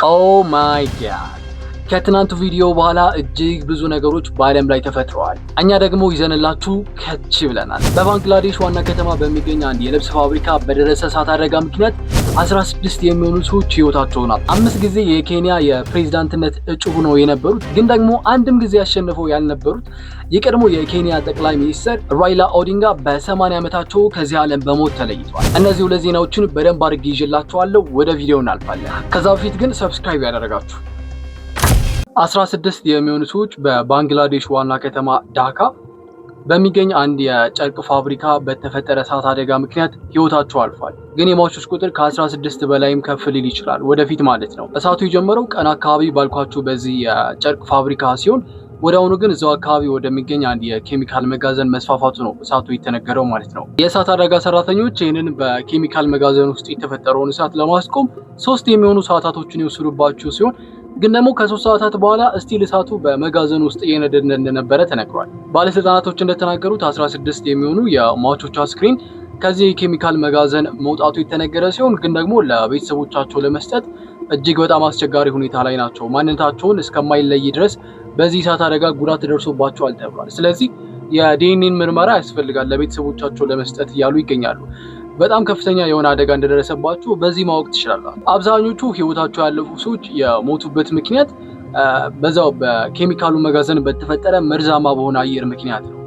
Oh my God! ከትናንቱ ቪዲዮ በኋላ እጅግ ብዙ ነገሮች በዓለም ላይ ተፈጥረዋል። እኛ ደግሞ ይዘንላችሁ ከች ብለናል። በባንግላዴሽ ዋና ከተማ በሚገኝ አንድ የልብስ ፋብሪካ በደረሰ እሳት አደጋ ምክንያት 16 የሚሆኑ ሰዎች ህይወታቸውን አጡ። 5 ጊዜ የኬንያ የፕሬዝዳንትነት እጩ ሆነው የነበሩት ግን ደግሞ አንድም ጊዜ ያሸንፈው ያልነበሩት የቀድሞ የኬንያ ጠቅላይ ሚኒስትር ራይላ ኦዲንጋ በ80 ዓመታቸው ከዚህ ዓለም በሞት ተለይተዋል። እነዚህ ሁለት ዜናዎችን በደንብ አድርጌ ይዤላችኋለሁ። ወደ ቪዲዮ እናልፋለን። ከዛ በፊት ግን subscribe ያደረጋችሁ። 16 የሚሆኑ ሰዎች በባንግላዴሽ ዋና ከተማ ዳካ በሚገኝ አንድ የጨርቅ ፋብሪካ በተፈጠረ እሳት አደጋ ምክንያት ህይወታቸው አልፏል። ግን የሟቾች ቁጥር ከ16 በላይም ከፍ ሊል ይችላል ወደፊት ማለት ነው። እሳቱ የጀመረው ቀን አካባቢ ባልኳችሁ በዚህ የጨርቅ ፋብሪካ ሲሆን ወዲያውኑ ግን እዛው አካባቢ ወደሚገኝ አንድ የኬሚካል መጋዘን መስፋፋቱ ነው እሳቱ የተነገረው ማለት ነው። የእሳት አደጋ ሰራተኞች ይህንን በኬሚካል መጋዘን ውስጥ የተፈጠረውን እሳት ለማስቆም 3 የሚሆኑ ሰዓታቶችን የወሰዱባቸው ሲሆን ግን ደግሞ ከ3 ሰዓታት በኋላ still እሳቱ በመጋዘን ውስጥ እየነደደ እንደነበረ ተነግሯል። ባለስልጣናቶች እንደተናገሩት 16 የሚሆኑ የሟቾች አስክሬን ከዚህ የኬሚካል መጋዘን መውጣቱ የተነገረ ሲሆን ግን ደግሞ ለቤተሰቦቻቸው ለመስጠት እጅግ በጣም አስቸጋሪ ሁኔታ ላይ ናቸው። ማንነታቸውን እስከማይለይ ድረስ በዚህ እሳት አደጋ ጉዳት ደርሶባቸዋል ተብሏል። ስለዚህ የዲኤንኤን ምርመራ ያስፈልጋል ለቤተሰቦቻቸው ለመስጠት እያሉ ይገኛሉ። በጣም ከፍተኛ የሆነ አደጋ እንደደረሰባቸው በዚህ ማወቅ ትችላላችሁ። አብዛኞቹ ህይወታቸው ያለፉ ሰዎች የሞቱበት ምክንያት በዛው በኬሚካሉ መጋዘን በተፈጠረ መርዛማ በሆነ አየር ምክንያት ነው።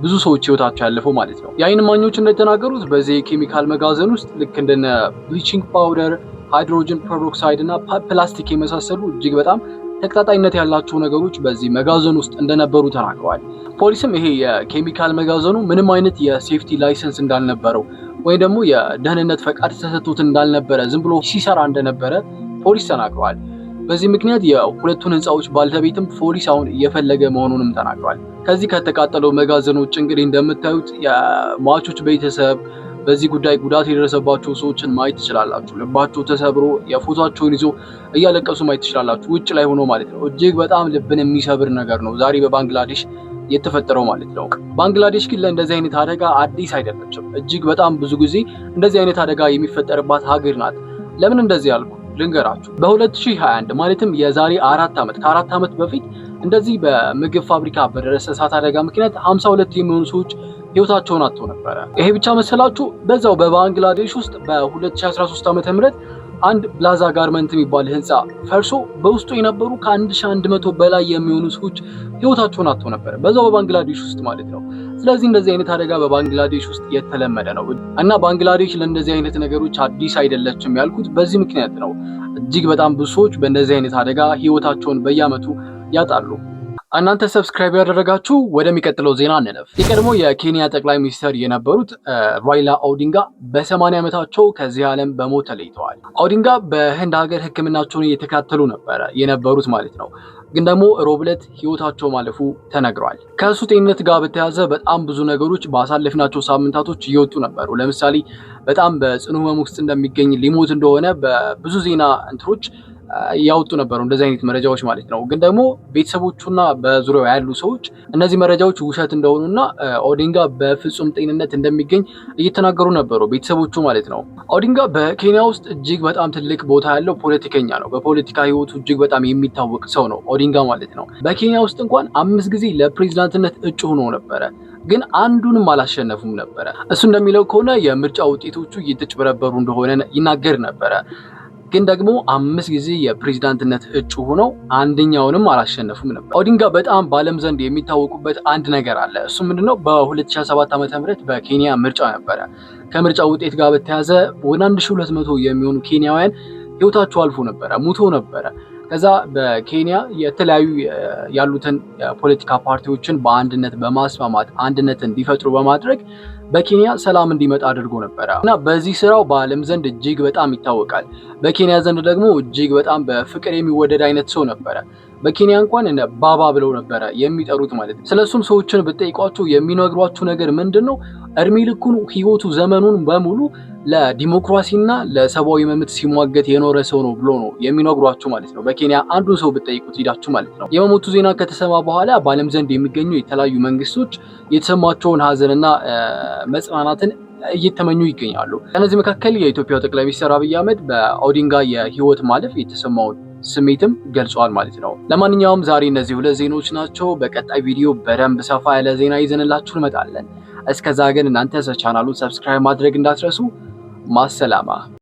ብዙ ሰዎች ህይወታቸው ያለፈው ማለት ነው። የአይን እማኞች እንደተናገሩት በዚህ የኬሚካል መጋዘን ውስጥ ልክ እንደነ bleaching powder፣ hydrogen peroxide እና ፕላስቲክ የመሳሰሉ እጅግ በጣም ተቀጣጣይነት ያላቸው ነገሮች በዚህ መጋዘን ውስጥ እንደነበሩ ተናግረዋል። ፖሊስም ይሄ የኬሚካል መጋዘኑ ምንም አይነት የ safety license እንዳልነበረው ወይ ደግሞ የደህንነት ፈቃድ ተሰጥቶት እንዳልነበረ ዝም ብሎ ሲሰራ እንደነበረ ፖሊስ ተናግረዋል። በዚህ ምክንያት የሁለቱን ህንፃዎች ባለቤትም ፖሊስ አሁን እየፈለገ መሆኑንም ተናግረዋል። ከዚህ ከተቃጠለው መጋዘኖች እንግዲህ እንደምታዩት የሟቾች ቤተሰብ በዚህ ጉዳይ ጉዳት የደረሰባቸው ሰዎችን ማየት ትችላላችሁ። ልባቸው ተሰብሮ የፎቶቸውን ይዞ እያለቀሱ ማየት ትችላላችሁ፣ ውጭ ላይ ሆኖ ማለት ነው። እጅግ በጣም ልብን የሚሰብር ነገር ነው ዛሬ በባንግላዴሽ የተፈጠረው ማለት ነው። ባንግላዴሽ ግን ለእንደዚህ አይነት አደጋ አዲስ አይደለችም። እጅግ በጣም ብዙ ጊዜ እንደዚህ አይነት አደጋ የሚፈጠርባት ሀገር ናት። ለምን እንደዚህ ያልኩ ልንገራችሁ። በ2021 ማለትም የዛሬ 4 ዓመት ከ4 ዓመት በፊት እንደዚህ በምግብ ፋብሪካ በደረሰ እሳት አደጋ ምክንያት 52 የሚሆኑ ሰዎች ህይወታቸውን አጥተው ነበረ። ይሄ ብቻ መሰላችሁ? በዛው በባንግላዴሽ ውስጥ በ2013 ዓ.ም አንድ ፕላዛ ጋርመንት የሚባል ህንፃ ፈርሶ በውስጡ የነበሩ ከ1100 በላይ የሚሆኑ ሰዎች ህይወታቸውን አጥተው ነበር፣ በዛው በባንግላዴሽ ውስጥ ማለት ነው። ስለዚህ እንደዚህ አይነት አደጋ በባንግላዴሽ ውስጥ የተለመደ ነው እና ባንግላዴሽ ለእንደዚህ አይነት ነገሮች አዲስ አይደለችም ያልኩት በዚህ ምክንያት ነው። እጅግ በጣም ብዙ ሰዎች በእንደዚህ አይነት አደጋ ህይወታቸውን በየዓመቱ ያጣሉ። እናንተ subscribe ያደረጋችሁ ወደሚቀጥለው ዜና እንለፍ። የቀድሞ የኬንያ ጠቅላይ ሚኒስትር የነበሩት ራይላ ኦዲንጋ በ80 ዓመታቸው ከዚህ ዓለም በሞት ተለይተዋል። ኦዲንጋ በህንድ ሀገር ሕክምናቸውን እየተከታተሉ ነበረ የነበሩት ማለት ነው። ግን ደግሞ ሮብ ዕለት ህይወታቸው ማለፉ ተነግሯል። ከእሱ ጤንነት ጋር በተያያዘ በጣም ብዙ ነገሮች ባሳለፍናቸው ሳምንታቶች እየወጡ ነበሩ። ለምሳሌ በጣም በጽኑ ህመም ውስጥ እንደሚገኝ፣ ሊሞት እንደሆነ በብዙ ዜና እንትሮች ያወጡ ነበሩ፣ እንደዚህ አይነት መረጃዎች ማለት ነው። ግን ደግሞ ቤተሰቦቹና በዙሪያው ያሉ ሰዎች እነዚህ መረጃዎች ውሸት እንደሆኑና ኦዲንጋ በፍጹም ጤንነት እንደሚገኝ እየተናገሩ ነበሩ፣ ቤተሰቦቹ ማለት ነው። ኦዲንጋ በኬንያ ውስጥ እጅግ በጣም ትልቅ ቦታ ያለው ፖለቲከኛ ነው። በፖለቲካ ህይወቱ እጅግ በጣም የሚታወቅ ሰው ነው ኦዲንጋ ማለት ነው። በኬንያ ውስጥ እንኳን 5 ጊዜ ለፕሬዚዳንትነት እጩ ሆኖ ነበረ፣ ግን አንዱንም አላሸነፉም ነበረ። እሱ እንደሚለው ከሆነ የምርጫ ውጤቶቹ እየተጭበረበሩ እንደሆነ ይናገር ነበረ። ግን ደግሞ 5 ጊዜ የፕሬዝዳንትነት እጩ ሆነው አንደኛውንም አላሸነፉም ነበር። ኦዲንጋ በጣም በዓለም ዘንድ የሚታወቁበት አንድ ነገር አለ። እሱ ምንድነው? በ2007 ዓ.ም በኬንያ ምርጫ ነበረ። ከምርጫ ውጤት ጋር በተያያዘ ወደ 1200 የሚሆኑ ኬንያውያን ህይወታቸው አልፎ ነበረ፣ ሙቶ ነበረ። ከዛ በኬንያ የተለያዩ ያሉትን የፖለቲካ ፓርቲዎችን በአንድነት በማስማማት አንድነት እንዲፈጥሩ በማድረግ በኬንያ ሰላም እንዲመጣ አድርጎ ነበረ እና በዚህ ስራው በዓለም ዘንድ እጅግ በጣም ይታወቃል። በኬንያ ዘንድ ደግሞ እጅግ በጣም በፍቅር የሚወደድ አይነት ሰው ነበረ። በኬንያ እንኳን እንደ ባባ ብለው ነበረ የሚጠሩት ማለት ነው። ስለሱም ሰዎችን ብትጠይቋቸው የሚነግሯችሁ ነገር ምንድነው? እድሜ ልኩን ህይወቱ ዘመኑን በሙሉ ለዲሞክራሲና ለሰብአዊ መብት ሲሟገት የኖረ ሰው ነው ብሎ ነው የሚነግሯችሁ ማለት ነው። በኬንያ አንዱን ሰው ብትጠይቁት ሂዳችሁ ማለት ነው። የመሞቱ ዜና ከተሰማ በኋላ በዓለም ዘንድ የሚገኙ የተለያዩ መንግስቶች የተሰማቸውን ሀዘንና መጽናናትን እየተመኙ ይገኛሉ። ከነዚህ መካከል የኢትዮጵያው ጠቅላይ ሚኒስትር አብይ አህመድ በኦዲንጋ የህይወት ማለፍ የተሰማውን ስሜትም ገልጿል ማለት ነው። ለማንኛውም ዛሬ እነዚህ ሁለት ዜናዎች ናቸው። በቀጣይ ቪዲዮ በደንብ ሰፋ ያለ ዜና ይዘንላችሁ እንመጣለን። እስከዛ ግን እናንተ ቻናሉን subscribe ማድረግ እንዳትረሱ። مع السلامة.